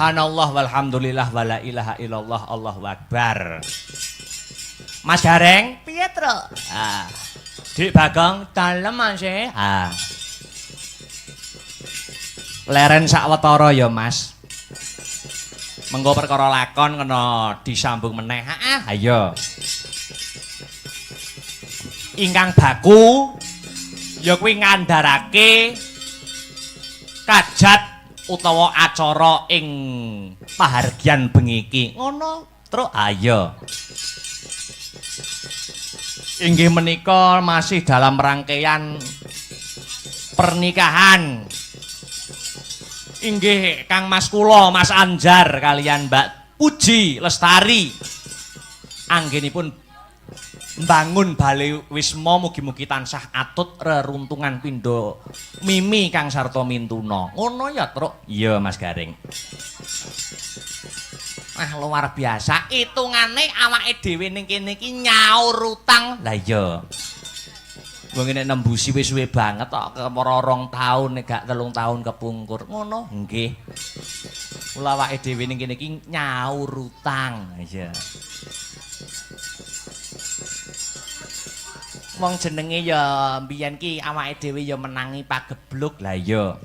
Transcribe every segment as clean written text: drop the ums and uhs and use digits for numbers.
Subhanallah walhamdulillah wala ilaha illallah Allahu akbar. Mas Gareng, Piye, Truk? Ah. Dik Bagong, dalem Mas. Ah. Leren sawetara ya, Mas. Mengko perkara lakon kena disambung meneh. Heeh, ayo. Ingkang baku ya kuwi ngandharake kajat utawa acara ing pahargyan bengi iki. Ngono, Truk. Ayo. Inggih menika masih dalam rangkaian pernikahan. Inggih Kang Mas kula, Mas Anjar kalian Mbak Puji Lestari. Anggenipun mbangun bale wisma mugi-mugi tansah atut reruntungan pindha mimi kang sarta mintuna. Ngono ya, Truk? Iya, Mas Garing. Ah, luar biasa. Hitungane awake dhewe ning kene iki nyaur utang. Lah iya. Wong nek nembusi wis suwe banget kok, kepara 2 taun nek gak 3 taun kepungkur. Ngono? Nggih. Mula awake dhewe ning kene iki nyaur utang. Iya. Wong jenenge ya mbiyen ki awake dhewe ya menangi pagebluk. Lah iya.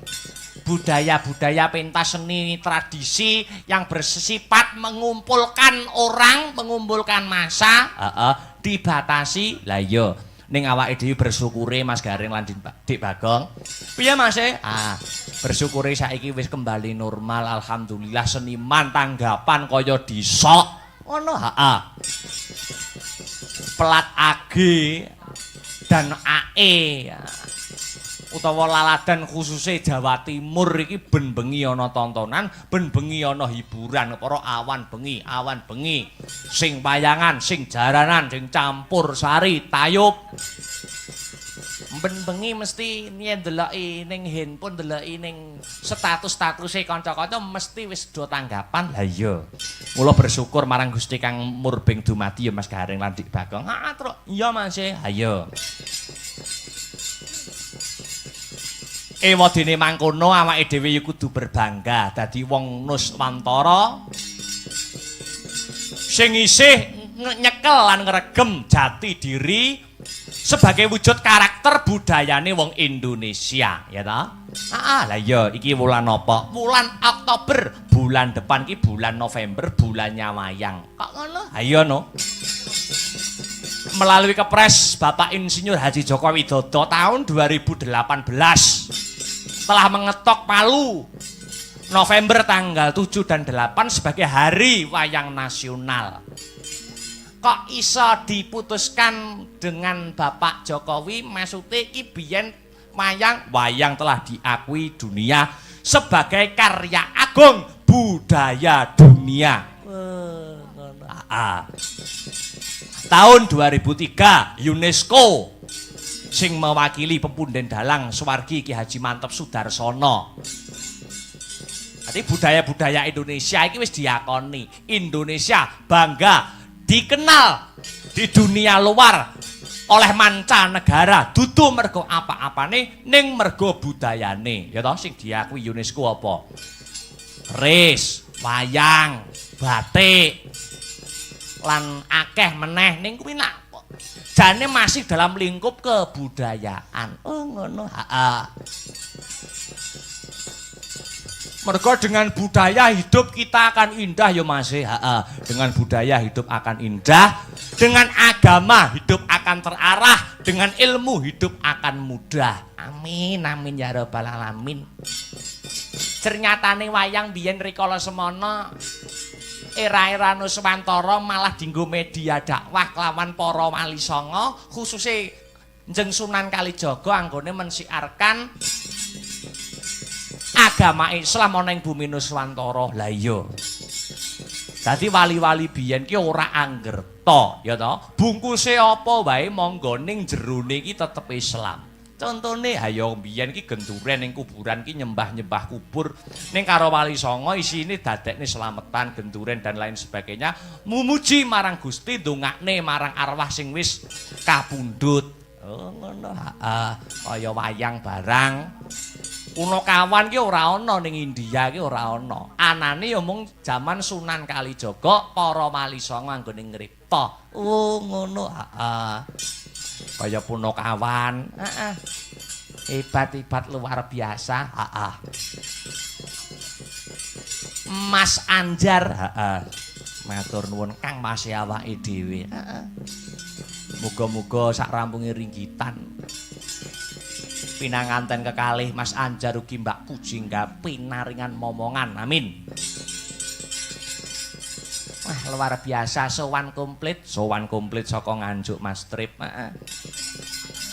Budaya-budaya pentas seni tradisi yang bersifat mengumpulkan orang, mengumpulkan massa, heeh, dibatasi. Lah iya. Ning awake dhewe bersyukure Mas Gareng lan Dik Bagong. Piye Mas? Ah, bersyukure saiki wis kembali normal, alhamdulillah seniman tanggapan kaya disok. Ngono, heeh. Plat AG dan AE utawa laladan khususe Jawa Timur iki ben bengi ana tontonan, ben bengi ana hiburan, para awan bengi, awan bengi. Sing payangan, sing jaranan, sing campur sari, tayub. Ben bengi mesti yen ndeloki ning handphone, ndeloki ning status-statuse kanca-kanca mesti wis do tanggapan. Lah iya. Mula bersyukur marang Gusti kang murbeng dumadi ya Mas Gareng lan Dik Bagong. Ha, Truk. Iya Mas. Ayo. Ewadene mangkono awake dhewe ya kudu berbangga dadi wong Nuswantara sing isih nyekel lan ngregem jati diri sebagai wujud karakter budayane wong Indonesia, ya ta? Ah, lah iya, iki wulan apa? Wulan Oktober, bulan depan iki bulan November, bulannya wayang. Kok ngono? Ayo no. Melalui Kepres Bapak Insinyur Haji Joko Widodo tahun 2018 telah mengetok palu November tanggal 7 dan 8 sebagai Hari Wayang Nasional. Kok iso diputuskan dengan Bapak Jokowi? Maksudnya iki biyen wayang telah diakui dunia sebagai karya agung budaya dunia. Ah. Tahun 2003 UNESCO sing mewakili pepunden dalang swargi Ki Haji Manteb Sudarsono. Jadi budaya-budaya Indonesia iki wis diakoni. Indonesia bangga dikenal di dunia luar oleh mancanegara dudu mergo apa-apane ning mergo budayane. Ya toh sing diakui UNESCO apa? Keris, wayang, batik, lan akeh meneh ning kuwi nak jane masih dalam lingkup kebudayaan. Oh ngono. Heeh. Mergo dengan budaya hidup kita akan indah ya Mas. Heeh. Dengan budaya hidup akan indah, dengan agama hidup akan terarah, dengan ilmu hidup akan mudah. Amin amin ya rabbal alamin. Ternyatane wayang biyen rikala semana era-era Nuswantara malah dinggo media dakwah kelawan para wali sanga, khususe Njeng Sunan Kalijaga anggone mensiarkan agama Islam ana ing bumi Nuswantara. Lah iya. Dadi wali-wali biyen ki ora anggerta, ya ta? Bungkuse apa wae monggo ning jerone iki tetep Islam. Contone ayo biyen ki genduren ning kuburan ki nyembah-nyembah kubur ning karo wali songo isine dadekne slametan, genduren dan lain sebagainya, mumuji marang Gusti, ndongakne marang arwah sing wis kapundhut. Oh ngono, heeh, kaya wayang barang. Punakawan ki ora ana ning India ki ora ana. Anane ya mung jaman Sunan Kalijaga para wali songo anggone ngripta. Oh ngono, heeh. Kaya punakawan, heeh. Hebat-hebat luar biasa, heeh. Mas Anjar, heeh. Matur nuwun Kang Mas awake dhewe. Heeh. Muga-muga sak rampunge ringgitan pinanganten kekalih Mas Anjar ugi Mbak Pujingga pinaringan momongan. Amin. Wah, luar biasa sowan komplit, sowan komplit saka Nganjuk Mas Trip. Heeh.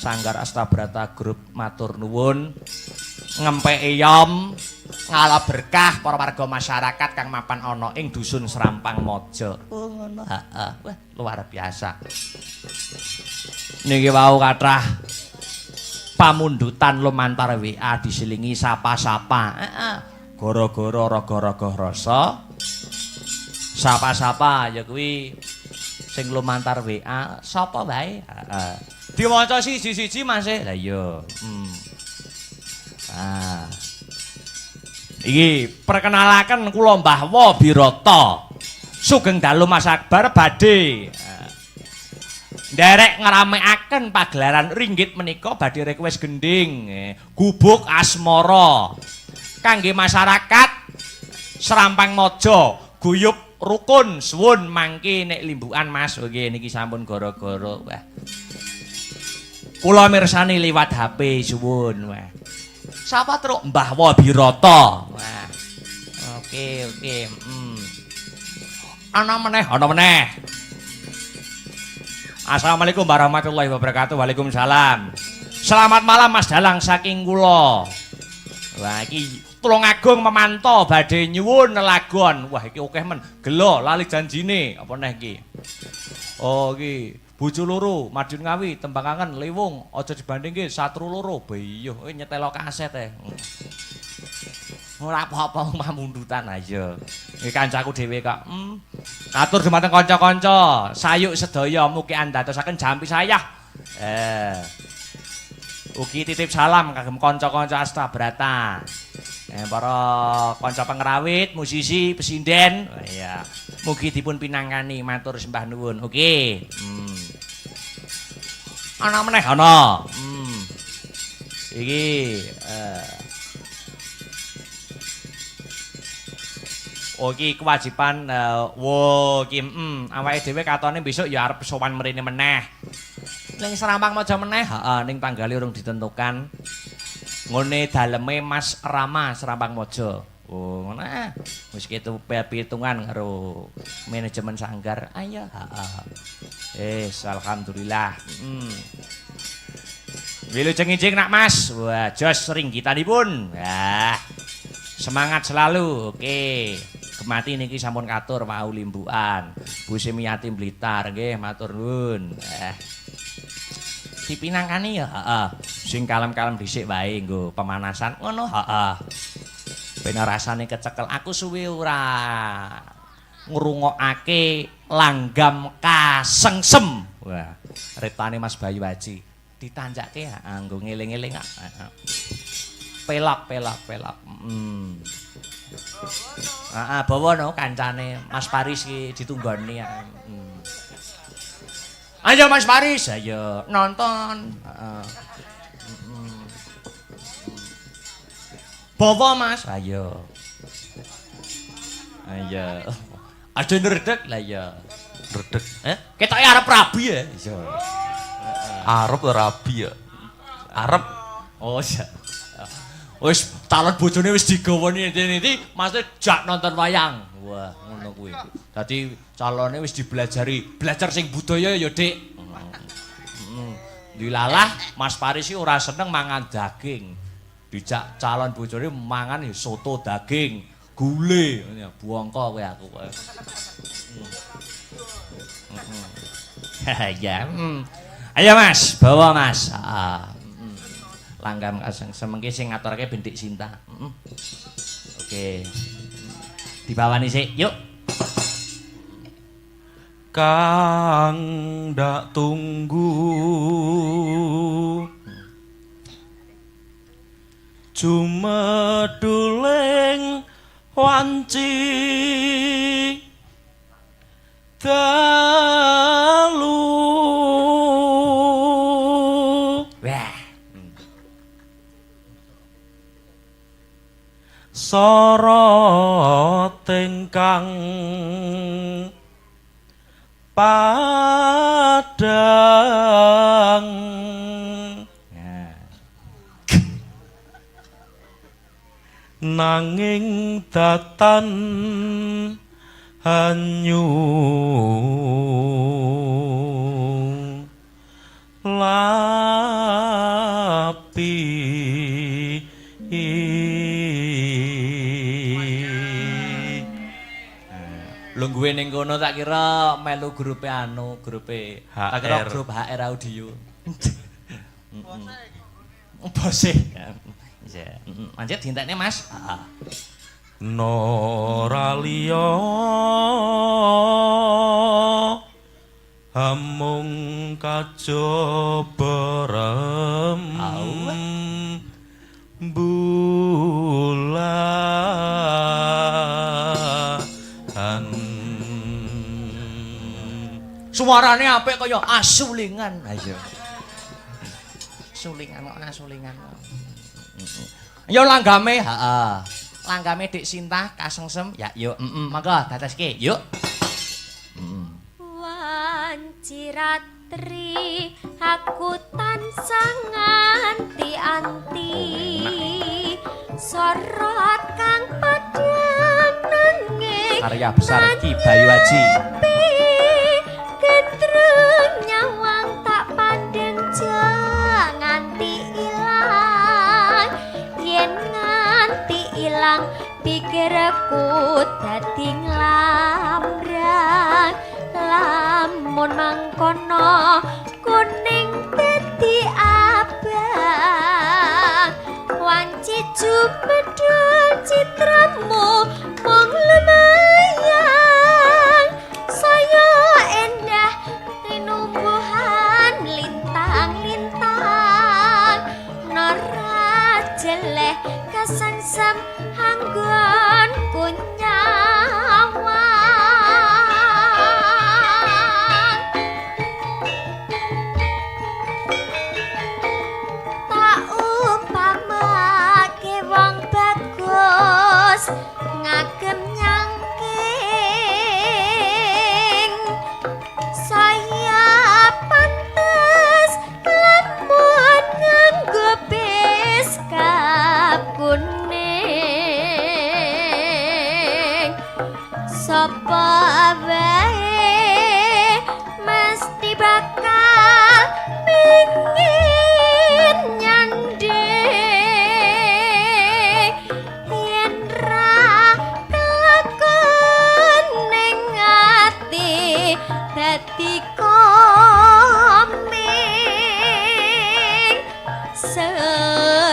Sanggar Astabrata Group matur nuwun. Ngempeke yom ngala berkah para warga masyarakat kang mapan ana ing dusun Srampang Mojo. Oh ngono. Heeh. Wah, luar biasa. Niki wau kathah pamundutan lumantar WA diselingi sapa-sapa. Heeh. Gara-gara raga-raga rasa sapa-sapa ya kuwi sing lumantar WA sapa wae. Heeh. Diwaca siji-siji Mas. Lah iya. Ah. Iki perkenalaken kula Mbah Wo Birata. Sugeng dalu Mas Akbar badhe nderek ngramekaken pagelaran ringgit menika badhe request gending Gubuk Asmara. Kangge masyarakat Srampang Mojo, guyub rukun suwun mangke nek limbukan Mas. Oke niki sampun gara-gara. Wah. Kula mirsani liwat HP suwun. Wah. Sapa truk Mbah Wo Birata. Wah. Oke, oke. Ana meneh, ana meneh. Assalamualaikum warahmatullahi wabarakatuh. Waalaikumsalam. Selamat malam Mas Dalang saking kula. Wah, iki Tulungagung memantau badhe nyuwun lelagon. Wah, iki akeh men. Gelo lali janjine. Apa neh iki? Oh, iki bojo loro, Madiun Ngawi, tembang kangen, Lewung, aja dibandingke satru loro. Beyuh, kowe nyetelo kaset e. Ora apa-apa mamundutan ayo. Iki kancaku dhewe kok. Katur dumateng kanca-kanca, sayuk sedaya mugi andadosaken jampi sayah. Ugi titip salam kagem kanca-kanca Astabrata. Para kanca pengrawit, musisi, pesinden. Iya. Mugi dipun pinangkani matur sembah nuwun. Oke. Ana meneh ana. Iki oh iki kewajiban wo iki awake dhewe katone besok ya arep sowan mrene meneh. Ning Srampang Mojo meneh, heeh, ning tanggale urung ditentukan. Ngene daleme Mas Rama Srampang Mojo. Oh, ngono ah. Wis ketu pitungan karo manajemen sanggar. Ayo, heeh. Wis alhamdulillah. Wilujeng enjing nak Mas. Wah, jos ringgitanipun. Wah. Semangat selalu. Oke. Gemati niki sampun katur wau limbukan. Bu Semiati Blitar nggih matur nuwun. Dipinangkani ya, heeh. Sing kalem-kalem dhisik wae nggo pemanasan. Ngono, heeh. Ben rasane kecekel. Aku suwe ora ngrungokake langgam kasengsem. Wah, riptane Mas Bayu Aji. Ditanjake heeh nggo ngeling-eling. Heeh. Pelok, pelok, pelok. Heeh, bawa no kancane Mas Paris ki ditunggoni. Ayo Mas Paris, ayo nonton. Heeh. Bawa Mas, ayo. Ayo. Aja ndredeg lah ya. Ndredeg. Eh, ketoke arep rabi ya. Iya. Arep rabi ya. Arep. Oh iya. Wis calon bojone wis digawani endi-endi, Mas jak nonton wayang. Wah, ngono kuwi. Dadi calone wis dibelajari, belajar sing budaya ya, Dik. Dilalah Mas Paris iki ora seneng mangan daging. Dijak calon bojone mangan ya soto daging, gule, buangka kowe aku. Ya. Ayo Mas, bawa Mas. Heeh. Langgam kasengsem mengki sing ngaturake Bendik Sinta. Oke. Dibawani sik, yuk. Kang ndak tunggu Jumeduling wanci dalu. Wah. Sorot ingkang padang. Ya. Nanging datan hanyu lapi. Lungguhe ning kono tak kira melu grupe anu, grupe tak kira HR. Grup HR Audio. Bose. Iya. Lanjut dintekne, Mas. Heeh. Noraliya hamung kajaba Au. rembulan. Suarane apik kaya asulingan. Ayo. Sulingan kok asulingan. Yo langgame, heeh. Langgame Dik Sinta kasengsem. Ya yuk, heeh, monggo dadoske. Yuk. Wanci ratri aku tansah nganti-anti sorot kang padhang nanging Karya besar Ki Bayu Aji. Gendrung nyawang tak pandeng nganti ilang, yen nganti ilang pikirku dadi nglambrang. Lamun mangkono kuning dadi abang, wanci jumedhul citramu mung lumayan, saya endah tinumbuhan lintang-lintang, nora jeleh kesengsem anggonku nyawang. Tak umpamake wong bagus ngagem nyangking, saya pantes lamun nganggo beskap kuning. Sapa wae mesti bakal pingin nyanding, yen ra kelakon ning ati dadi koming.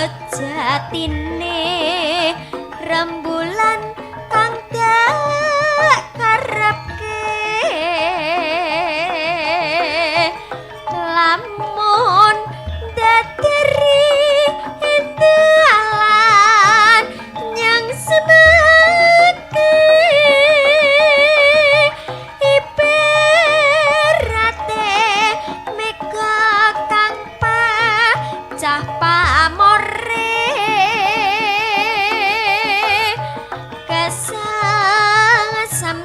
Sejatine rembulan kang dak karepke, lamun daderi dalan nyang semake, ibarate mega kang pecah pamore, kesengsem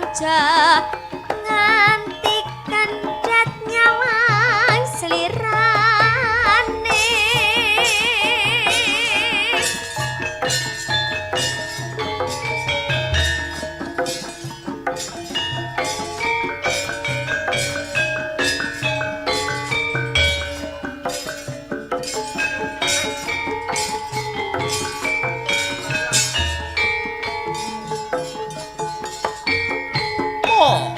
nganti kendhat nyawang slirane. Oh.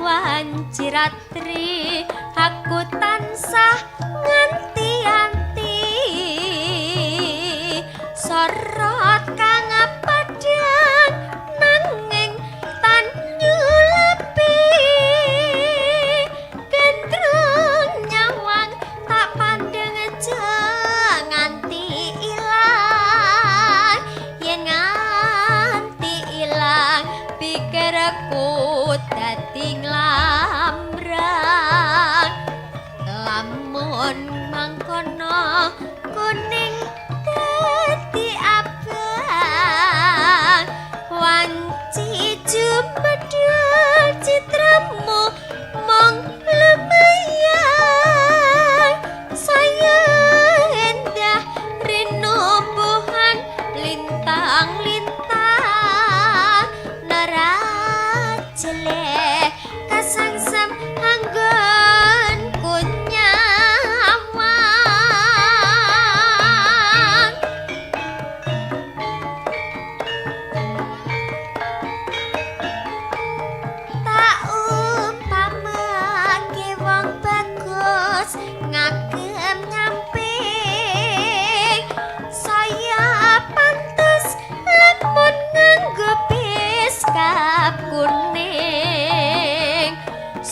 Wanci ratri aku tansah nganti-anti sorot kang padhang nanging tan nyulepi.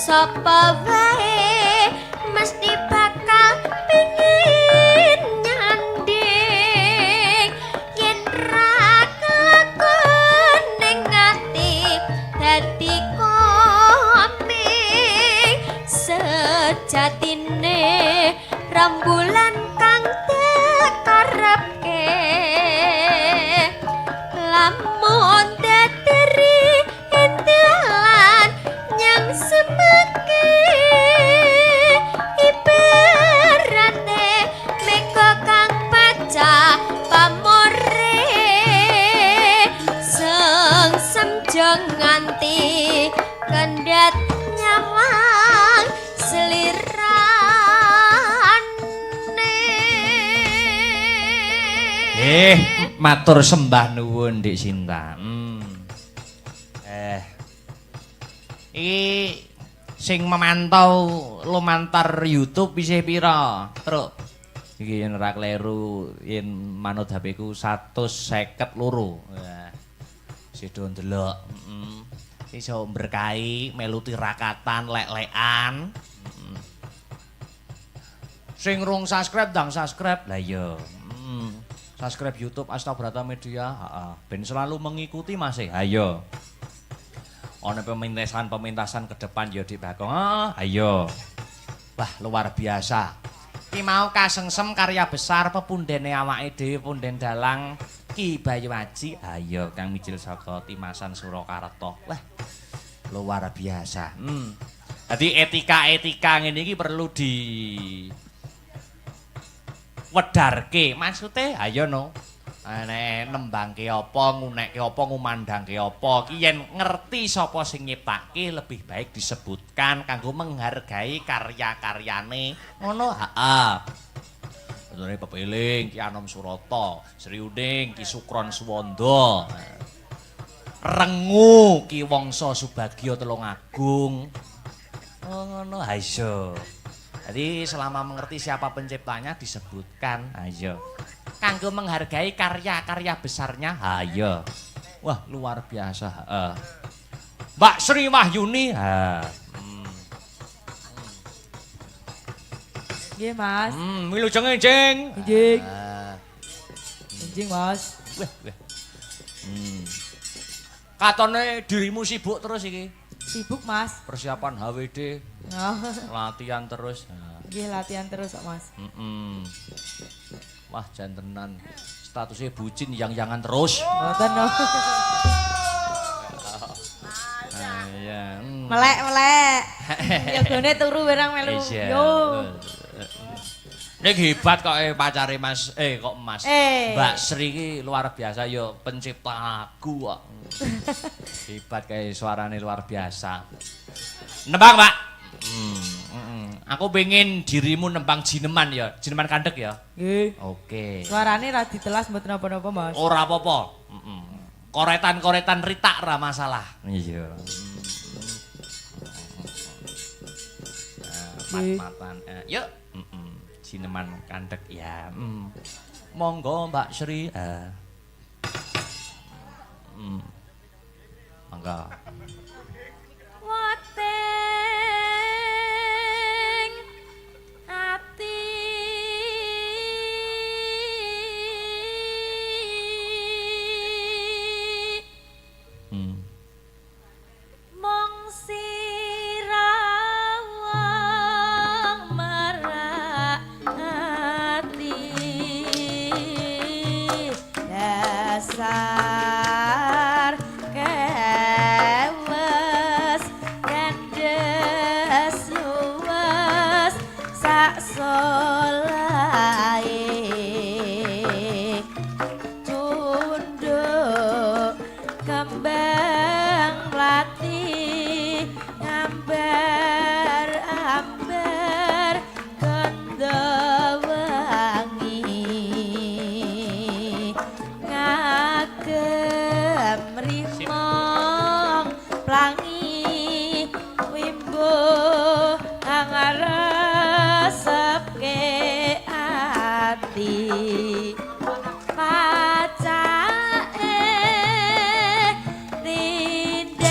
Sapa wae mesti bakal pengin nyanding yen ra kelakon ning ati dadi koming sejatine rembulan kang dikarepke lamun dateri endalan nyang semake ibarate meka kang pacah pamore sengsem nganti kendhat nyawang slirane. Eh, matur sembah nuwun Dik Sinta. Eh. Iki sing memantau lumantar YouTube isih pira? Truk. Iki yen ora kleru yen manut HP ku 152. Wah. Isih do ndelok. Heeh. Iso berkahi melu tirakatan lek-lekan. Sing rung subscribe ndang subscribe. Lah iya. Subscribe YouTube Astabrata Media, heeh. Ben selalu mengikuti Mas. Ayo. Ana pemintasan-pemintasan ke depan ya Dik Bagong. Ah, ayo. Wah, luar biasa. Ki mau kasengsem karya besar pepundhene awake dhewe punden dalang Ki Bayu Aji. Ayo kang mijil saka Timasan Surakarta. Wah, luar biasa. Dadi etika-etika ngene iki perlu di wedarke. Maksude ayo no. Nek nembangke apa, ngunekke apa, ngumandangke apa, ki yen ngerti sapa sing nyiptake lebih baik disebutkan kanggo menghargai karya-karyane. Ngono, heeh. Contohnya Pepeling, Ki Anom Surata, Sri Uning, Ki Sukron Suwanda. Rengu Ki Wangsa Subagio Tulungagung. Oh ngono, ha iya. Jadi selama mengerti siapa penciptanya disebutkan. Ayo. Kanggo menghargai karya-karya besarnya. Ayo. Wah, luar biasa. Heeh. Mbak Sri Wahyuni. Ha. Nggih, Mas. Wilujeng enjing. Enjing. Ah. Enjing, Mas. Wah, wah. Katone dirimu sibuk terus iki. Sibuk, Mas. Persiapan HWD, Oh. latihan terus. Nah. Nggih, latihan terus kok, Mas. Wah, jan tenan. Statusnya bucin yang-yangan terus. Mboten no. Ah, iya. Melek, melek. Yogane turu barang melu. Iya. Yo. Nek hebat kok pacare Mas, kok Mas. Eh. Mbak Sri iki luar biasa yo pencipta lagu kok. Hebat kayak suarane luar biasa. Nembang, Pak. Aku pengen dirimu nembang jineman ya, jineman kandek ya. Nggih. Oke. Suarane ra ditelas mboten napa-napa, Mas. Ora apa-apa. Heeh. Koretan-koretan ritak ra masalah. Iya. Mat-matan. Yuk. Jineman kandek ya. Monggo Mbak Sri. Monggo. Weteng ati mung sirawang marak ati Dasar kewes kandes luwes sak solahe tunduk kembang mlati ngambar ambar wangi ngagem rimong plangi wimbo angaresepke ati pacake tindak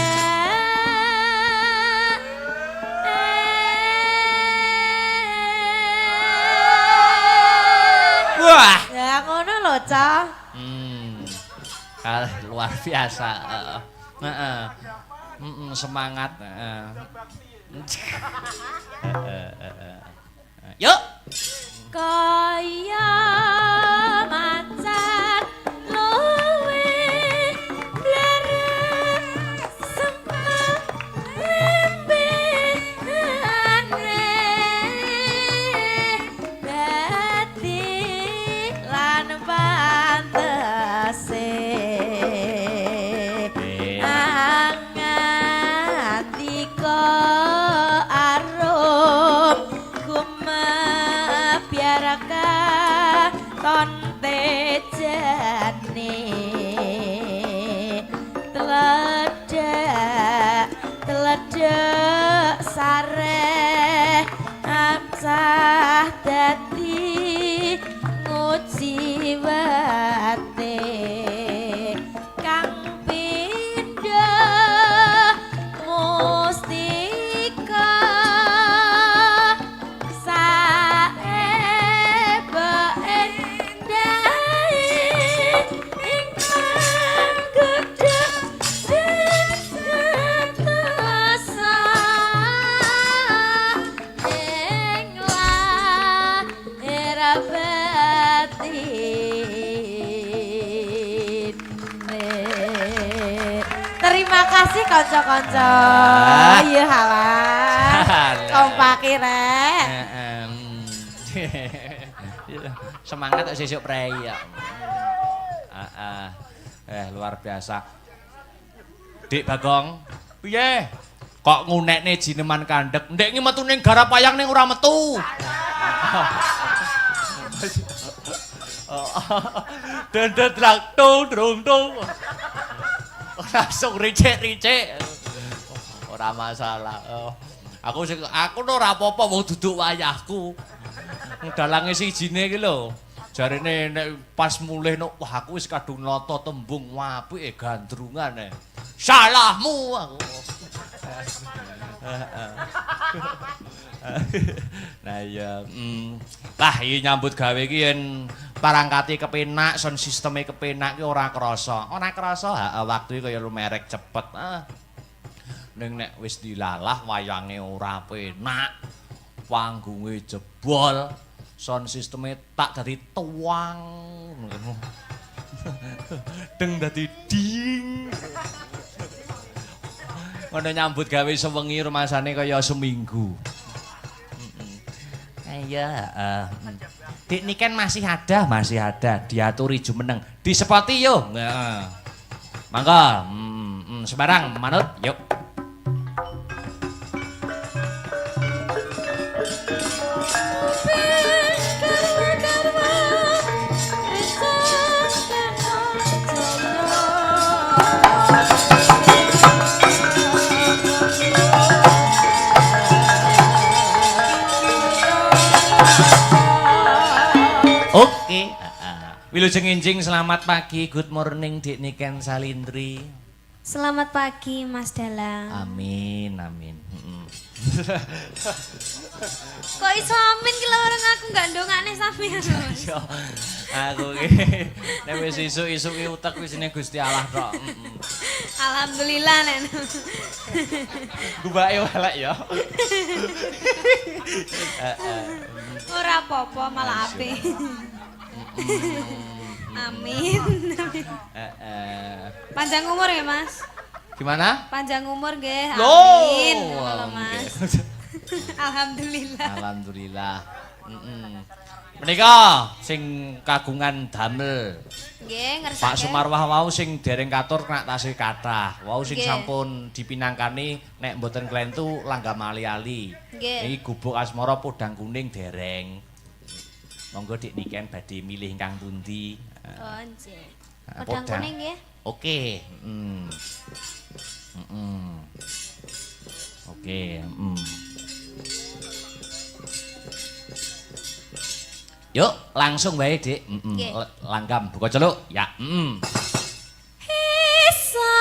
Luar biasa. Heeh. Heeh. Semangat, heeh. Heeh, heeh. Yuk. Kaya macan luwe blerek sempal rembehane dadi lan pantese angandika arum gumabyaraka ton tejane teledek teledek sareh absah dadi ngujiwate kang pindha mustika saeba endahe ingkang gedhe sing ing lahir batine. Terima kasih kanca-kanca. Ah. Iya halah. Kompake rek. Heeh. Semangat kok sesuk prei ya. Heeh. Luar biasa. Dik Bagong, piye? Kok ngunekne jineman kandhek? Ndek ngi metu ning garap wayang ning ora metu. Dendet lak tung trung tung. Langsung ricik-ricik. Ora masalah. Oh. Aku sing aku no ora apa-apa wong duduk wayahku. Dalange sijine iki lho. Jarene nek pas mulih no, wah aku wis kadung nata tembung apike gandrungan e. Salahmu aku. Nah iya, Lah iki nyambut gawe iki yen parangkate kepenak, sound sisteme kepenak ki ora krasa. Ora krasa, heeh, waktu iki kaya lumerek cepet. Ah. Ning nek wis dilalah wayange ora penak, panggunge jebol, sound sisteme tak dadi tuang. Deng dadi ding. Ngono nyambut gawe sewengi rumasane kaya seminggu. Iya, heeh. Dik Niken masih ada, diaturi jumeneng. Disepoti yo. Heeh. Mangga, sembarang manut, yuk. Oke. Wilujeng enjing, selamat pagi, good morning Dik Niken Salindri. Selamat pagi Mas Dalang. Amin, amin. Kok iso amin ki lho orang aku nggak ndongakne sampean lho, Mas. Yo, aku ki nek wis isuk-isuk ki utek wis isine Gusti Allah tok. Alhamdulillah nek. Gubake elek ya. Ora apa-apa malah apik. Amin. Heeh. Panjang umur ya, Mas. Gimana? Panjang umur nggih. Loh, Amin. Ngono lho, Mas. Alhamdulillah. Alhamdulillah. Menika sing kagungan damel. Nggih, ngersake. Pak Sumarwah wau sing dereng katur nak tasih kathah. Wau sing Nggih. sampun dipinangkani nek mboten klentu langgam ali-ali. Nggih. Niki gubuk asmara podang kuning dereng. Monggo Dik Niken badhe milih ingkang pundi. Oh, nggih. Ah, Podang podang. kuning nggih. Oke. Oke, Yuk, langsung wae, Dik. Nggih. Langgam buka celuk. Ya. Iso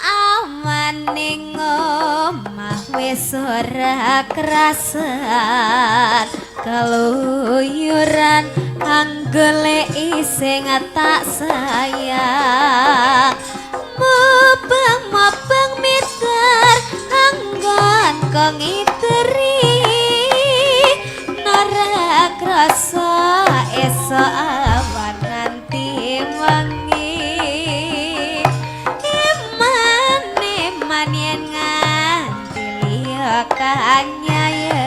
aman ning omah wis ora kerasan keluyuran kang Goleki sing tak sayang. Mubeng-mubeng miter anggon kok ngiteri. Nora krasa esok awan nganti wengi. Eman-eman yen nganti liya kanyayang.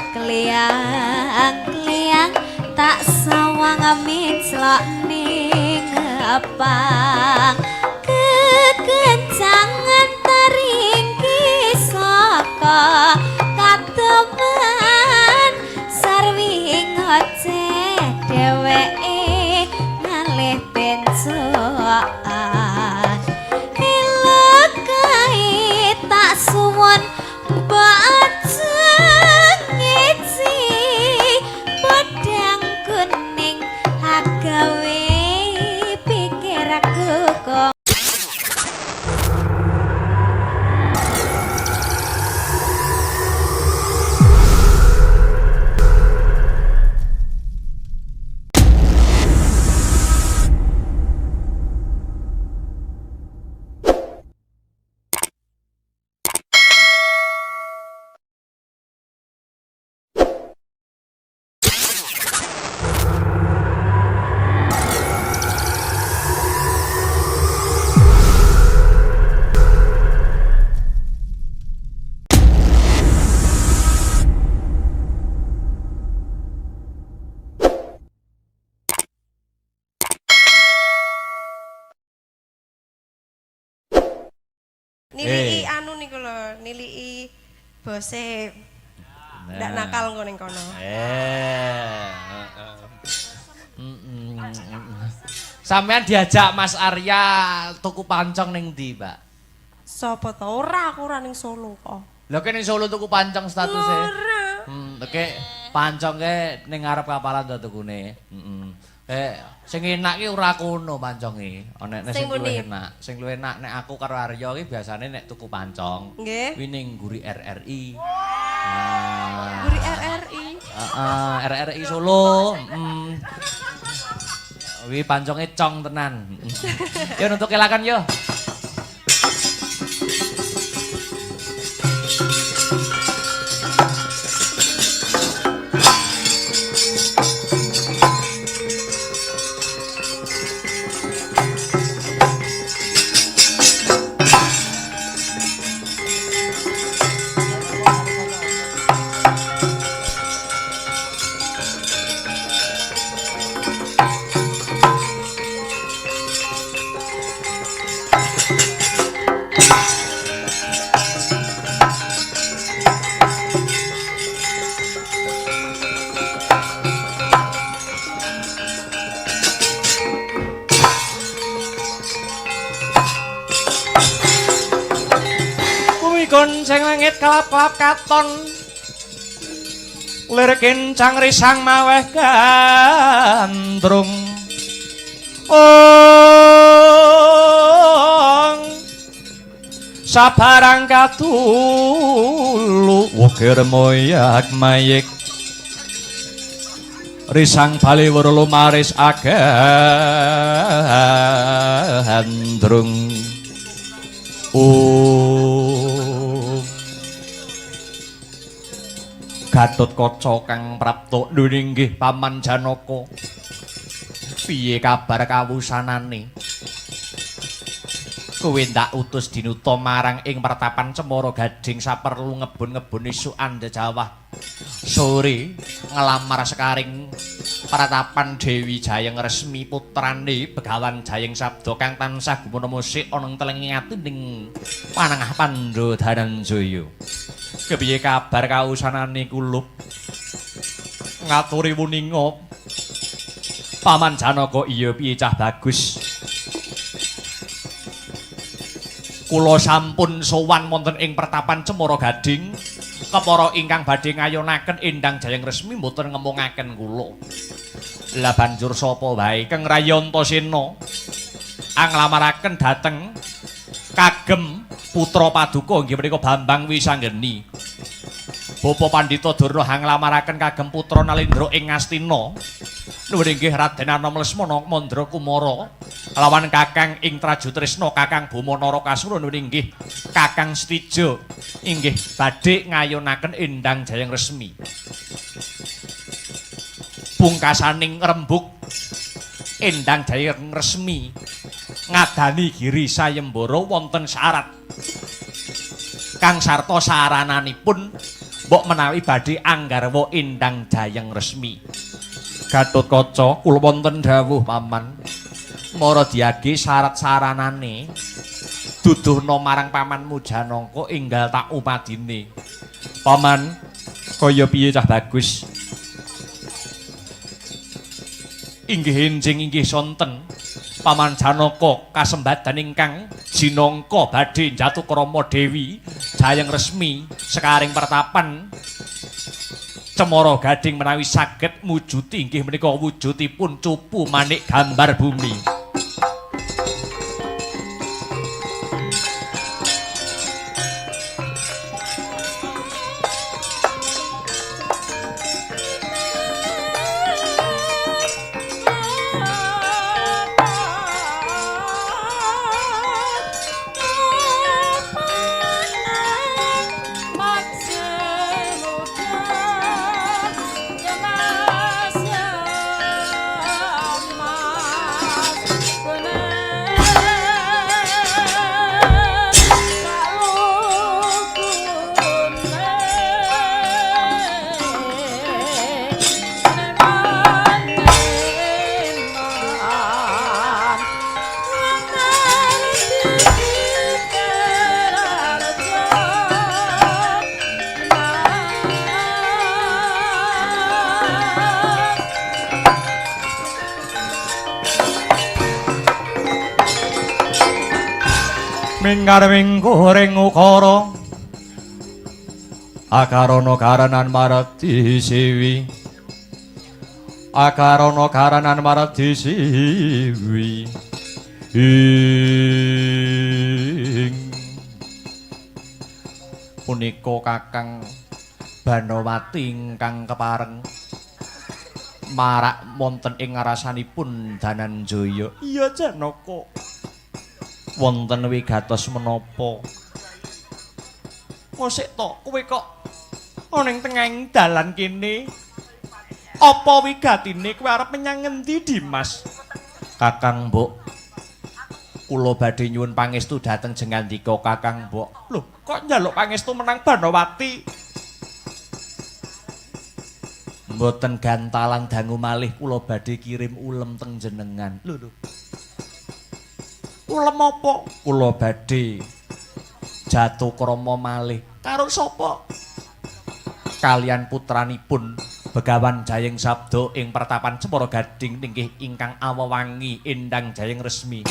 Kliang-kliang tak sawang miclok ning ngepang. Kekencangan taring kisaka kateman sarwi ngoceh dheweke ngalih bencokan. Elok kae tak suwun mbok aja ngeci podang kuning agawe pikir aku kok. Niliki anu niku lho, niliki bose ndak nakal engko ning kono. Sampean diajak Mas Arya tuku pancong ning ndi, Mbak? Sopo to? Ora, aku ora ning Solo kok. Lho kene ning Solo tuku pancong statuse. Ora. Oke, pancong ke ning ngarep kapalan to tukune. Heeh. Sing enak ki ora kono panconge. Ana nek sing Sing luwih pundi? enak. Sing luwih enak nek aku karo Arya ki biasane nek tuku pancong. Nggih. Kuwi ning Guri RRI. Nah. Guri RRI. Heeh, RRI Solo. Heeh. Wi panconge cong tenan. Yo nutuk kelakan yo. Bumi gonceng langit kelap-kelap katon. Lir kencang risang maweh gandrung. Ong sabarang katulu wukir moyak mayik. Risang bali wurlu maris agandrung. Om Gatot Kaca kang prapta inggih Paman Janaka. Piye kabar kawusanane? Kowe ndak utus dinuta marang ing pertapan Cemara Gading saperlu ngebun-ngebun isukan jejawah. Sore ngelamar sekaring pratapan Dewi Jayeng Resmi putrane Begawan Jayeng Sabda kang tansah gumana musik ana ing telenging ati ning panengah Pandha Dananjaya. Kepiye kabar kawusanane kulup? Ngaturi wuninga Paman Janaka, iya piye cah bagus? Kula sampun sowan wonten ing pertapan Cemara Gading. Kepara ingkang badhe ngayonaken Endang Jayeng Resmi mboten ngemungaken kula. Lah banjur sapa wae Kang Rayi Antasena anglamaraken dhateng kagem putra paduka inggih menika Bambang Wisanggeni. Bapa Pandhita Durna anglamaraken kagem putra Nalendra ing Ngastina. Nuwun inggih Raden Anom Lesmana Mandra Kumara lawan Kakang ing Trajutrisna Kakang Boma Narakasura nuwun inggih Kakang Setija inggih badhe ngayonaken Endang Jayeng Resmi. Pungkasaning rembug Endang Jayeng Resmi ngadani giri sayembara wonten syarat kang sarta sarananipun mbok menawi badhe anggarwa Endang Jayeng Resmi. Gatotkaca kula wonten dawuh paman. Mara diage syarat saranane duduhna marang pamanmu Janaka enggal tak upadine. Paman kaya piye cah bagus? Inggih enjing inggih sonten. Paman Janaka kasembadan ingkang jinangka badhe njatukrama Dewi Jayeng Resmi sekaring pertapan Cemara Gading menawi saged mujuti inggih menika wujudipun cupu manik gambar bumi. Minggar mingkuring ukara akarana karanan maradi siwi akarana karanan maradi siwi ing punika Kakang Banowati ingkang kepareng marak wonten ing ngarasanipun Dananjaya. Iya Janaka. Wonten wigatos menapa? Kosek to kowe kok ana ing tengahing dalan kene? Apa wigatine kowe arep menyang ngendi, Dimas? Kakang Mbok, kula badhe nyuwun pangestu dhateng jengandika Kakang Mbok. Lho, kok njaluk pangestu menang Banowati? Mboten gantalan dangu malih kula badhe kirim ulem teng jenengan. Lho lho. Ulem apa? Kula badhe jatukrama malih. Karo sapa? Kalian putranipun Begawan Jayeng Sabda ing pertapan Cemara Gading inggih ingkang awewangi Endang Jayeng Resmi.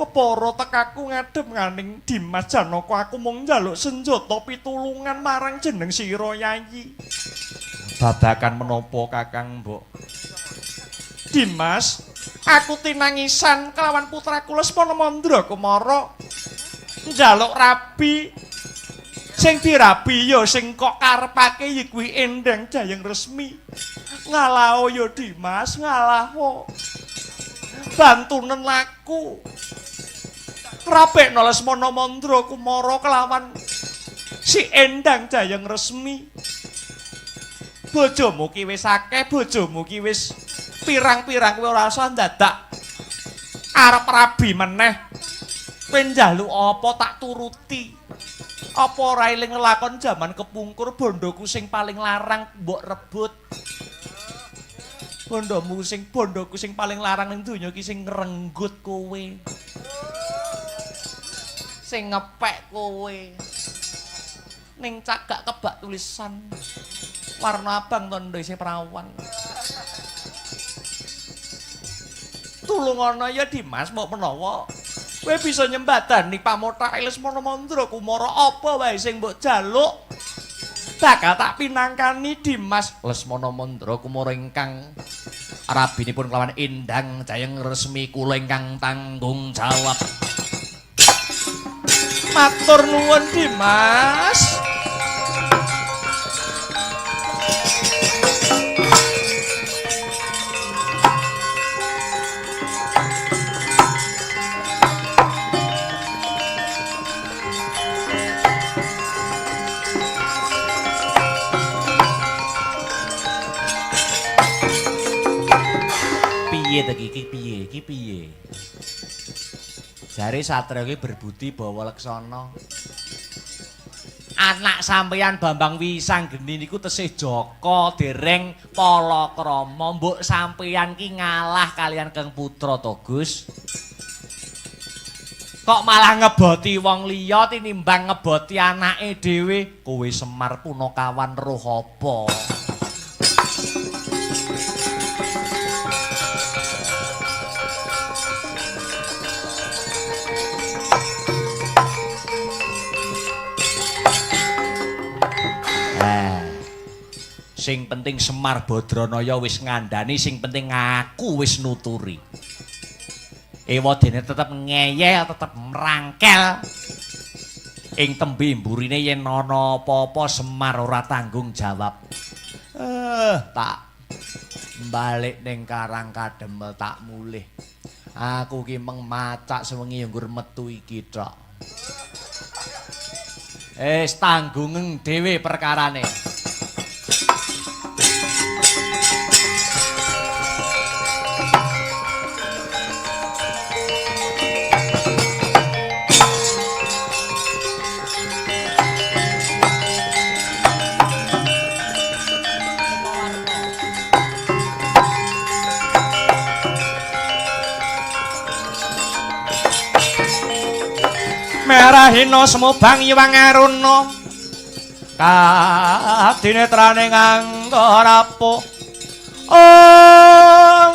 Kepara tekaku ngadhep nganing Dimas Janaka, aku mung njaluk senjata pitulungan marang jeneng sira Yayi. Babakan menapa Kakang Mbok? Dimas, aku tinangisan kelawan putraku Lesmana Mandra Kumara njaluk rabi. Sing dirabi ya sing kok karepake ya kuwi Endang Jayeng Resmi. Ngalaho ya Dimas, ngalaho. Bantunen laku. Rabekna Lesmana Mandra Kumara kelawan si Endang Jayeng Resmi. Bojomu ki wis akeh, bojomu ki wis pirang-pirang, kowe ora usah ndadak arep rabi meneh. Kowe njaluk apa tak turuti. Apa ora eling nglakon jaman kepungkur bondoku sing paling larang mbok rebut. Bondomu sing bondoku sing paling larang ning donya ki sing ngrenggut kowe. Sing ngepek kowe. Ning cagak kebak tulisan warna abang tondo isih perawan. Tulungana ya Dimas, mbok menawa kowe bisa nyembadani pamothake Lesmana Mandra Kumara apa wae sing mbok jaluk bakal tak pinangkani Dimas. Lesmana Mandra Kumara ingkang rabinipun kelawan Endang Jayeng resmi kula ingkang tanggung jawab. Matur nuwun Dimas. Piye ta iki piye iki piye? Jare satria iki berbudi bawa leksana. Anak sampeyan Bambang Wisanggeni niku tesih jaka dereng palakrama. Mbok sampeyan ki ngalah kalian Kang Putra to, Gus. Kok malah ngeboti wong liya tinimbang ngeboti anake dhewe? Kowe Semar Punakawan roh apa? Sing penting Semar Badranaya wis ngandani, sing penting aku wis nuturi. Ewadene tetep ngeyel, tetep mrangkel. Ing tembe mburine yen ana apa-apa Semar ora tanggung jawab. Tak balik ning Karang Kademel tak mulih. Aku ki meng macak sewengi nggur metu iki tok. Wis tanggungen dhewe perkarane. Merahina semubang Iwang Aruna kadinetrane nganggo rapuh ong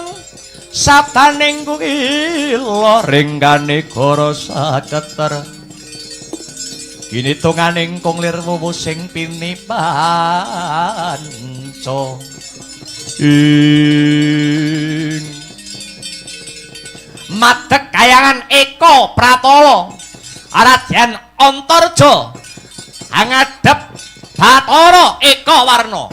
sabdaning kukila ringgane goro saketer ginitunganing kung lir wuwu sing pinipanca ing madeg kayangan Eka Pratala Raden Antarja ngadhep Bathara Eka Warna.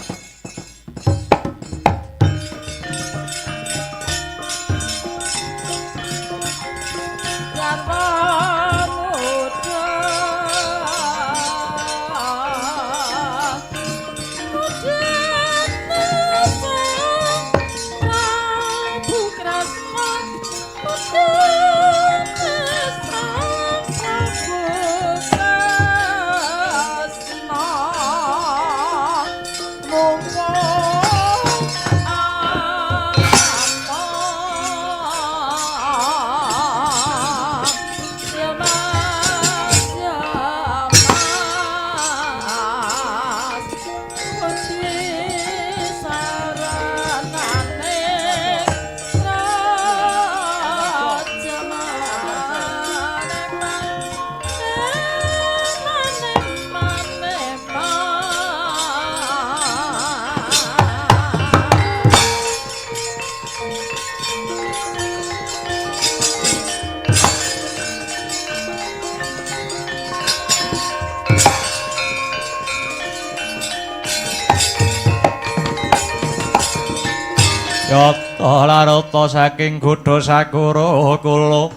Yata larata saking godha sakura kula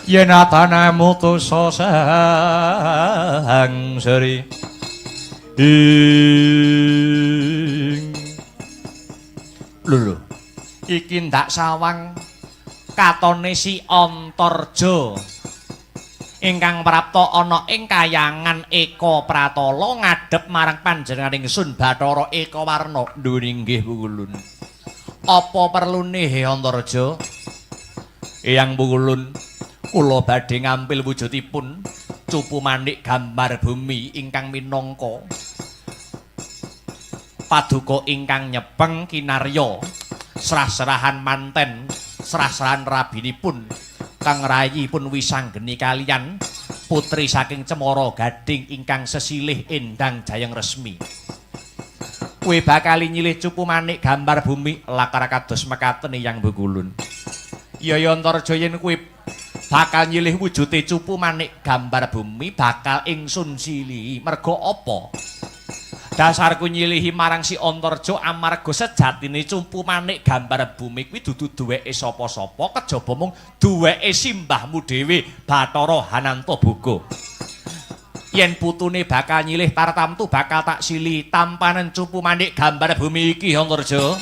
yen atane mutusa sang sri ing lho iki ndak sawang katone si Antarja ingkang prapta ana ing kayangan Eka Pratala ngadhep marang panjenenganing Sun Bathara Eka Warna. Ndhuwur inggih Pukulun. Apa perlune he Antarja? Eyang Pukulun, kula badhe ngampil wujudipun cupu manik gambar bumi ingkang minangka paduka ingkang nyepeng kinarya serah-serahan manten Srah-srahan rabinipun Kang Rayi pun wisanggeni kalian putri saking Cemara Gading ingkang sesilih Endang Jayeng Resmi. Kowe bakal nyilih cupu manik gambar bumi lakar kados mekaten Eyang Bukulun. Ya ya Antarja yen kowe bakal nyilih wujude cupu manik gambar bumi bakal ingsun silihi. Merga apa? Dasarku nyilihi marang si Antarja amarga sejatine cupu manik gambar bumi kuwi dudu duweke sapa-sapa kejaba mung duweke simbahmu dhewe Bathara Hanantaboga. Yen putune bakal nyilih tartamtu bakal tak silihi tampanen cupu manik gambar bumi iki Antarja.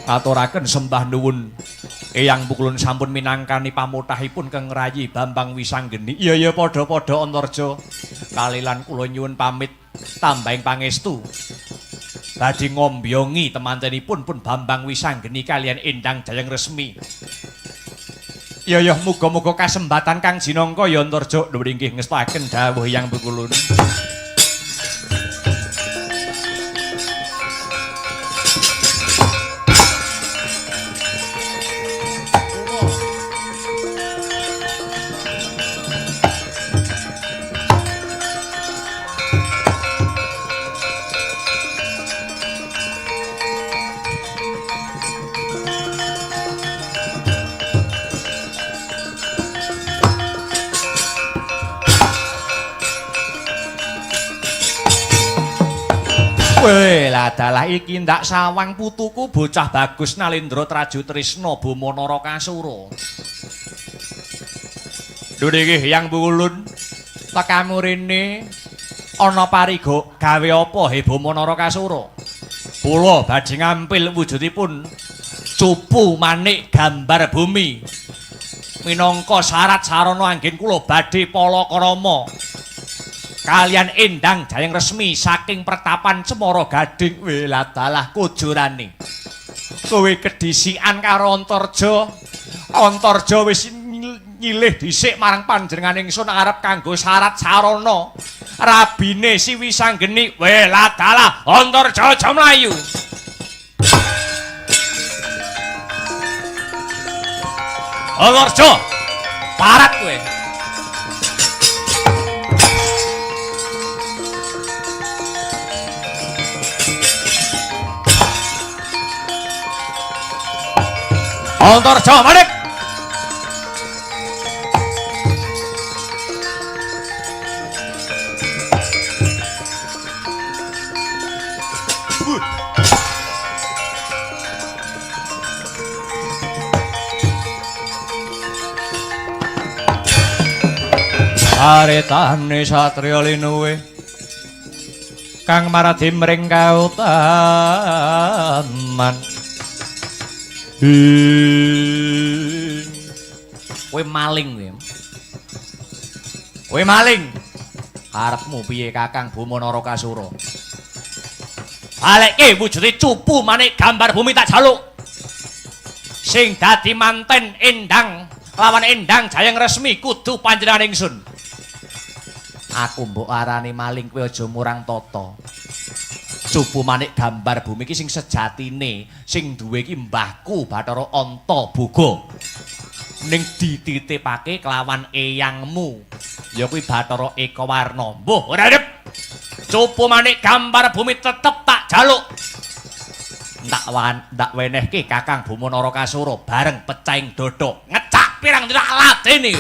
Aturaken sembah nuwun Eyang Pukulun sampun minangkani pamotahipun Kang Rayi Bambang Wisanggeni. Iya ya padha-padha Antarja. Kalilan kula nyuwun pamit tambahing pangestu. Badhe ngombyongi temantenipun pun Bambang Wisanggeni kalian Endang Jayeng Resmi. Iya ya muga-muga kasembatan kang jinangka ya Antarja. Nuwun inggih ngestakaken dawuh Eyang Pukulun. Weh, ladalah iki ndak sawang putuku bocah bagus Nalendra Traju Trisna Boma Narakasura. Lho niki Hyang Bukulun, tekamu rene ana pariga gawe apa he Boma Narakasura? Kula badhe ngampil wujudipun cupu manik gambar bumi. Minangka syarat sarana anggen kula badhe palakrama kalian Endang Jayeng Resmi saking pertapan Cemara Gading. Weladalah kujurane. Kowe kedhisikan karo Antarja. Antarja wis nyilih dhisik marang panjenengan ingsun arep kanggo syarat sarana. Rabine si Wisanggeni. Weladalah Antarja aja mlayu. Antarja parat kowe. Antarja manik. Aretane satriya linuwe kang maradi mring kautaman. Kowe maling kowe. Kowe maling. Karepmu piye Kakang Boma Narakasura? Balekke wujude cupu manik gambar bumi tak jaluk. Sing dadi manten Endang lawan Endang Jayeng Resmi kudu panjenengan ingsun. Aku mbok arani maling kowe aja murang tata. Cupu manik gambar bumi iki sing sejatine sing duwe iki mbahku Bathara Antaboga. Ning dititipake kelawan eyangmu ya kuwi Bathara Ekawarna. Mbuh ora arep. Cupu manik gambar bumi tetep tak jaluk. Ndak wenehke Kakang Boma Narakasura bareng pecahing dada ngecak pirang dina ladene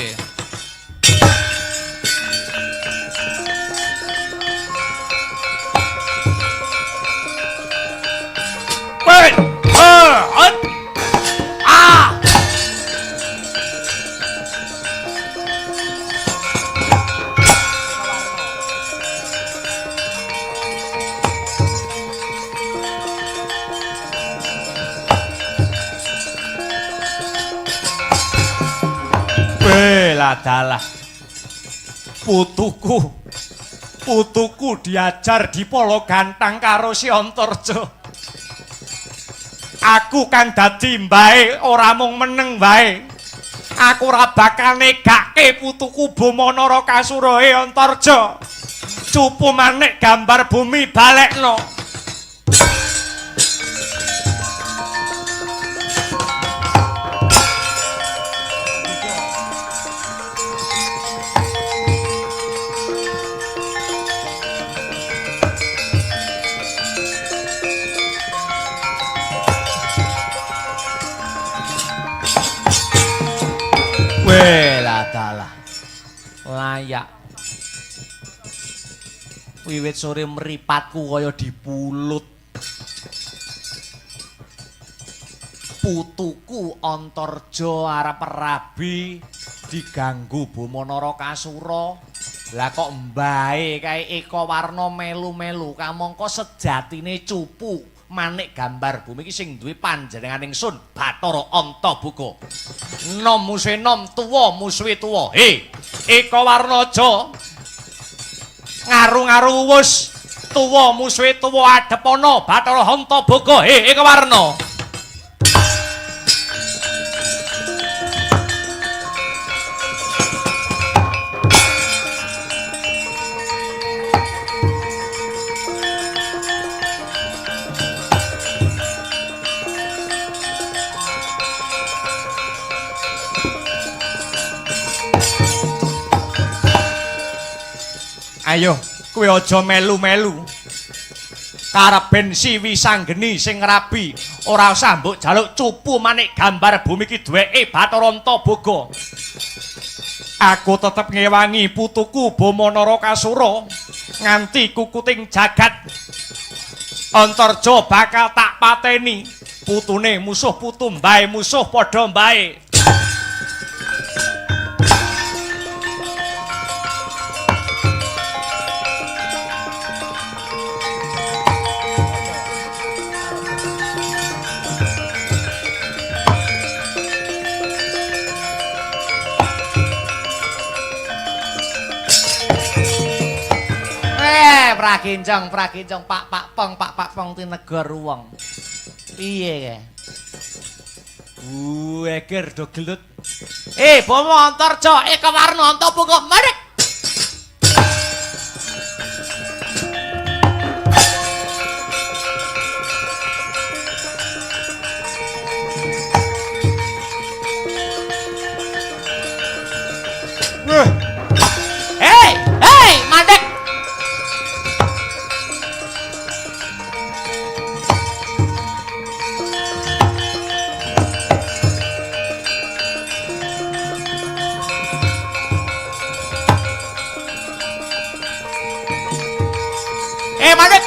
kowe. Adalah putuku Putuku diajar di Polo Gantang karo si Antarja. Aku kang dadi mbae ora mung meneng wae. Aku ora bakal negake putuku Boma Narakasura e Antarja. Cupu manik gambar bumi balekno. Weh, lah dalah. Layak. Wiwit sore mripatku kaya dipulut. Putuku Antarja arep rabi diganggu Boma Narakasura. Lah kok mbae kae Eka Warna melu-melu kamangka sejatine cupu manik gambar bumi iki sing duwe panjenengan ingsun Bathara Antaboga. Nom musuhe nom, tuwa musuhe tuwa. He, Eka Warna aja ngaru-ngaru wus. Tuwa musuhe tuwa adepana Bathara Antaboga. He, Eka Warna. Ayo, kowe aja melu-melu. Kareben Siwi Sanggeni sing rabi, ora usah mbok jaluk cupu manik gambar bumi iki duweke Bathara Antaboga. Aku tetep ngewangi putuku Boma Narakasura nganti kukuting jagat. Antarja bakal tak pateni. Putune musuh putu mbae musuh padha mbae. Pragincong, pragincong, pak pak pong, pak pak pong tinegor wong. Piye kae? Eger do gelut. Boma Antarja, Eka Warna Antaboga, manik. Hei, hei, mandek. Mandek.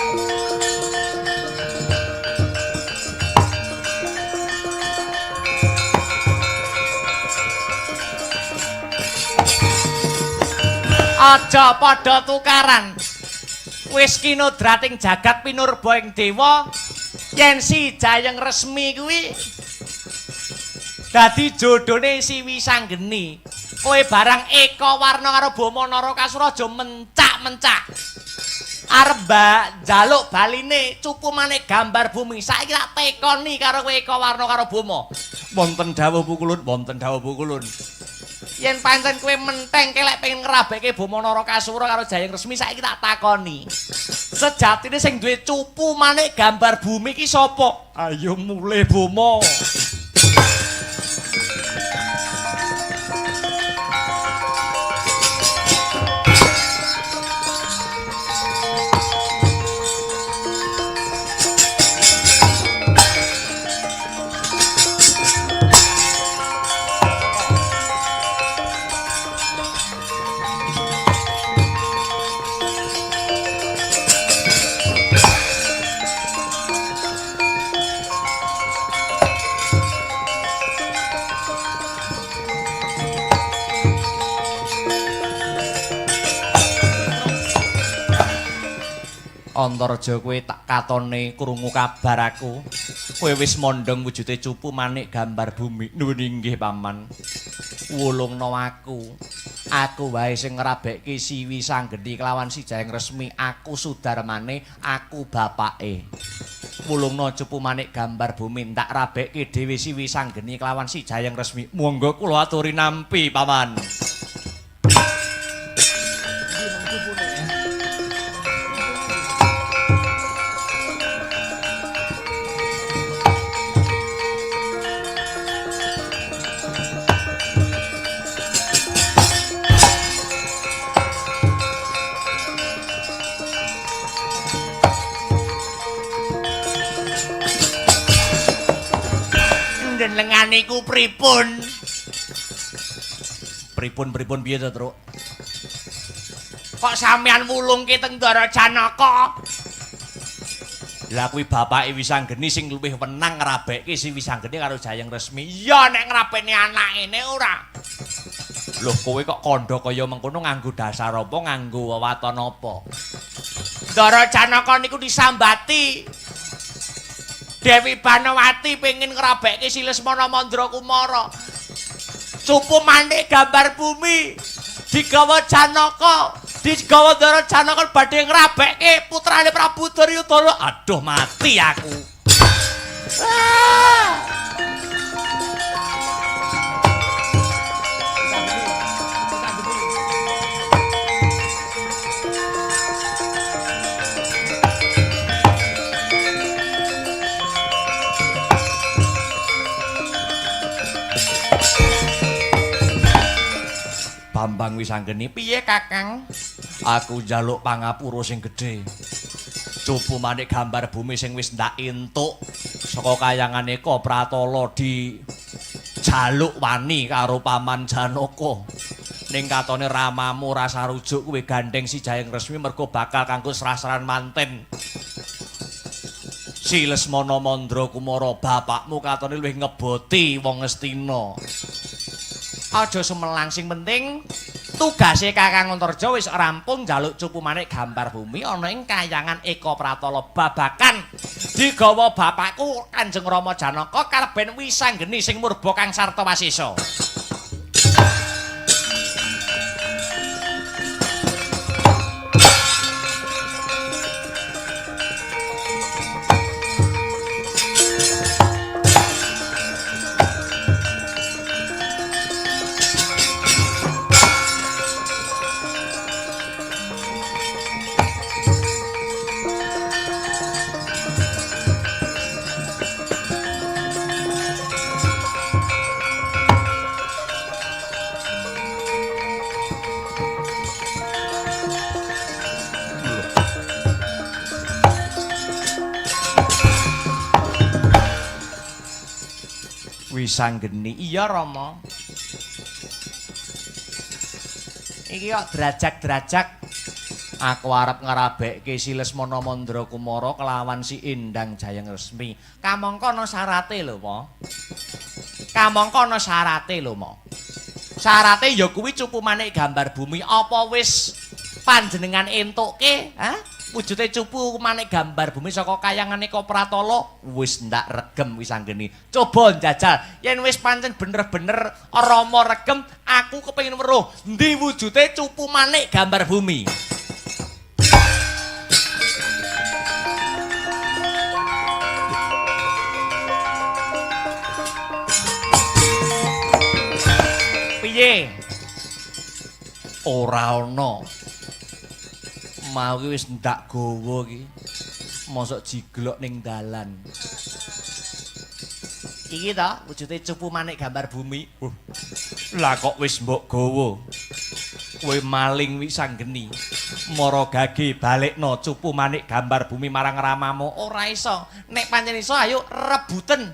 Aja padha tukaran. Wis kinodrating jagat pinurba ing dewa yen si Jayeng Resmi kuwi dadi jodhone Siwi Sanggeni. Kowe barang Eka Warna karo Boma Narakasura aja mencak-mencak. Arep njaluk baline cupu manik gambar bumi. Saiki tak tekoni karo kowe Eka Warna karo Boma. Wonten dawuh Pukulun, wonten dawuh Pukulun. Yen pancen kowe menteng kelek pengen ngrabeke Boma Narakasura karo Jayeng Resmi saiki tak takoni. Sejatine sing duwe cupu manik gambar bumi iki sapa? Ayo mulih Boma. Antarja kowe tak katone krungu kabar aku. Kowe wis mondhong wujude cupu manik gambar bumi. Nuwun inggih paman. Wulungno aku. Aku wae sing ngrabekke si Wisanggeni kelawan si Jayeng Resmi, aku Sudarmane, aku bapake. Wulungna cupu manik gambar bumi tak rabekke dhewe si Wisanggeni kelawan si Jayeng Resmi. Monggo kula aturi nampi, Paman. Njenengan niku pripun? Pripun-pripun piye to, Truk? Kok sampean wulungke teng Ndara Janaka? Lah kuwi bapake Wisanggeni sing luwih wenang ngrabekke si Wisanggeni karo Jayeng Resmi. Iya nek ngrabekne anake nek ora. Loh kowe kok kandha kaya mengkono nganggo dasar apa, nganggo wewaton apa? Ndara Janaka niku disambati Dewi Banowati pengen ngrabekke si Lesmana Mandra Kumara. Cupu manik gambar bumi digawa Janaka, digawa Ndara Janaka badhe ngrabekke putrane Prabu Duryudana. Aduh mati aku. Ah! Bambang Wisanggeni, piye Kakang? Aku njaluk pangapura sing gedhe. Cupu manik gambar bumi sing wis ndak entuk saka kayangane Eka Pratala di jaluk wani karo Paman Janaka. Ning katone ramamu ora sarujuk kuwi gandeng si Jayeng Resmi mergo bakal kanggo srasran manten. Si Lesmana Mandra Kumara bapakmu katone luwih ngeboti wong Ngastina. Aja sumelang, sing penting tugase Kakang Antarja wis rampung njaluk cupu manik gambar bumi ana ing kayangan Eka Pratala babakan digawa bapakku Kanjeng Rama Janaka karben Wisanggeni sing murba kang sarta wasesa. Wisanggeni, iya Rama. Iki kok derajak-derajak aku arep ngrabekke si Lesmana Mandra Kumara kelawan si Endang Jayeng Resmi. Kamangka ana syarate lho, Ma. Kamangka ana syarate lho, Ma. Syarate ya kuwi cupu manik gambar bumi apa wis panjenengan entukke, ha? Wujude cupu manik gambar bumi saka kayangane Eka Pratala wis ndak regem Wisanggeni. Coba njajal, yen wis pancen bener-bener Rama regem, aku kepengin weruh endi wujude cupu manik gambar bumi. Piye? Ora ana. Mau ki wis ndak gawa ki. Mosok jiglok ning dalan. Iki ta wujude cupu manik gambar bumi. Lah kok wis mbok gawa. Kowe maling Wisanggeni. Mara gage balekno cupu manik gambar bumi marang ramamu. Ora iso. Nek pancen iso ayo rebuten.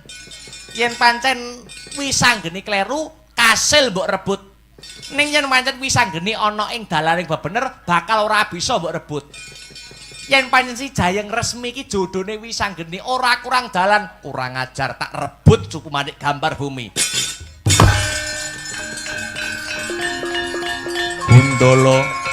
Yen pancen Wisanggeni kleru, kasil mbok rebut. Ning yen pancen Wisanggeni ana ing dalaning bebener bakal ora bisa mbok rebut. Yen pancen si Jayeng Resmi iki jodhone Wisanggeni ora kurang dalan, kurang ajar tak rebut cupu manik gambar bumi. Gundala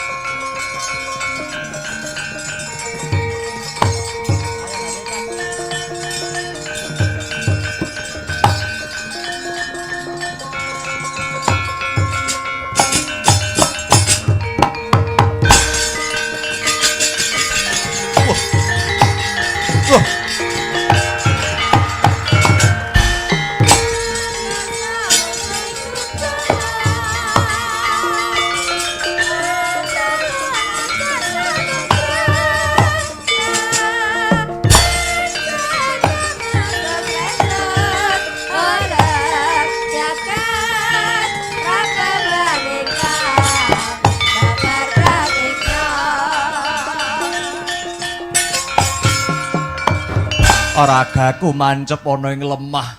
Ragaku mancep ana ing lemah.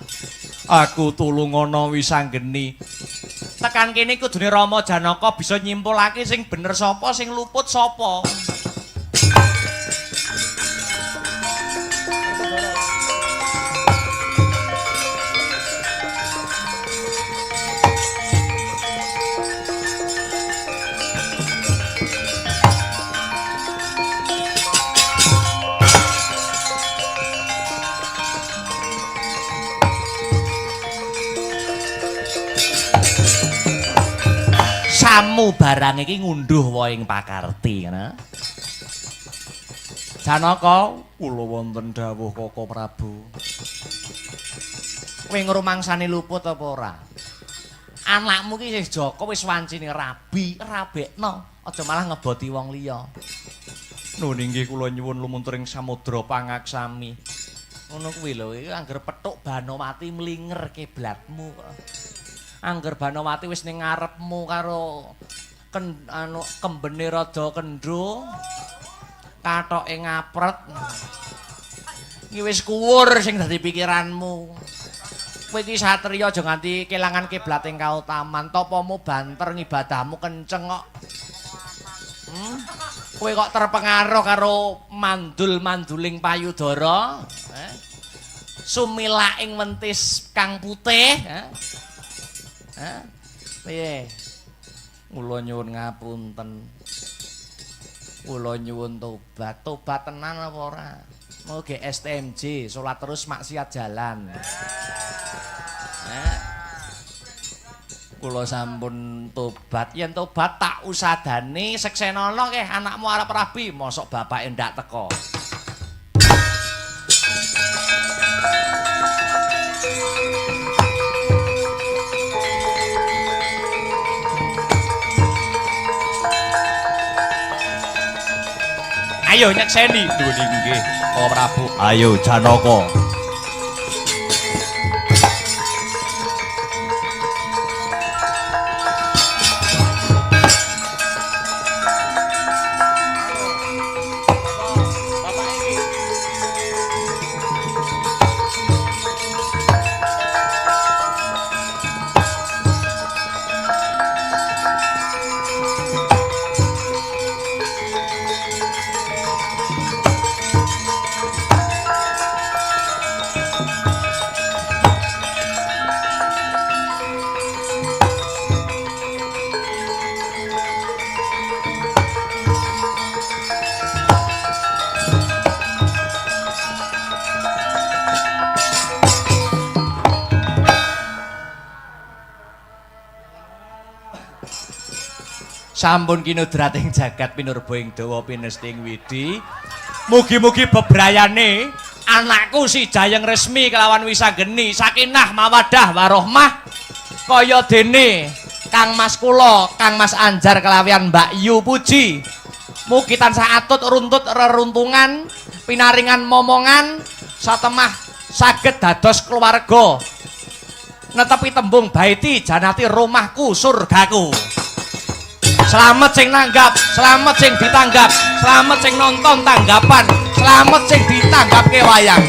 Aku tulungana Wisanggeni. Tekan kene kudune Rama Janaka bisa nyimpulake sing bener sapa, sing luput sapa. Samu barang iki ngunduh wohing pakarti ngono. Janaka, kula wonten dawuh Koko Prabu. Kowe ngrumangsani luput apa ora? Anakmu ki isih Jaka wis wancine rabi, rabekno, aja malah ngeboti wong liya. Nuwun inggih kula nyuwun lumuntur ing samudra pangaksami. Ngono kuwi lho, iki angger petuk Banowati mlinger kiblatmu kok. Angger Banowati wis ning ngarepmu karo anu kembene rada kendho, katoke ngapret. Iki wis kuwur sing dadi pikiranmu. Kowe iki satriya aja nganti kelangan kiblat ing kautaman. Topomu banter, ngibadahmu kenceng kok. Kowe kok terpengaruh karo mandul-manduling payudara? Sumilaking wentis kang putih, Piye? Kula nyuwun ngapunten. Kula nyuwun tobat. Tobat tenan apa ora? Mau ge STMJ, salat terus maksiat jalan. Kula sampun tobat. Yen tobat tak usadane seksenono keh anakmu arep rabi, mosok bapake ndak teko. Ayo nyekseni. Nuwun inggih, Koko Prabu. Ayo Janaka. Sampun kinudrating jagat pinurba ing dawa pinesti ing widi. Mugi-mugi bebrayane anakku si Jayeng Resmi kelawan Wisanggeni sakinah mawadah warohmah kaya dene Kang Mas kula, Kang Mas Anjar kelawian Mbak Yu Puji. Mugi tansah atut runtut reruntungan pinaringan momongan satemah saged dados keluarga. Netepi tembung baiti janati rumahku surgaku. Selamat sing nanggap, selamat sing ditanggap, selamat sing nonton tanggapan, selamat sing ditanggapke wayang.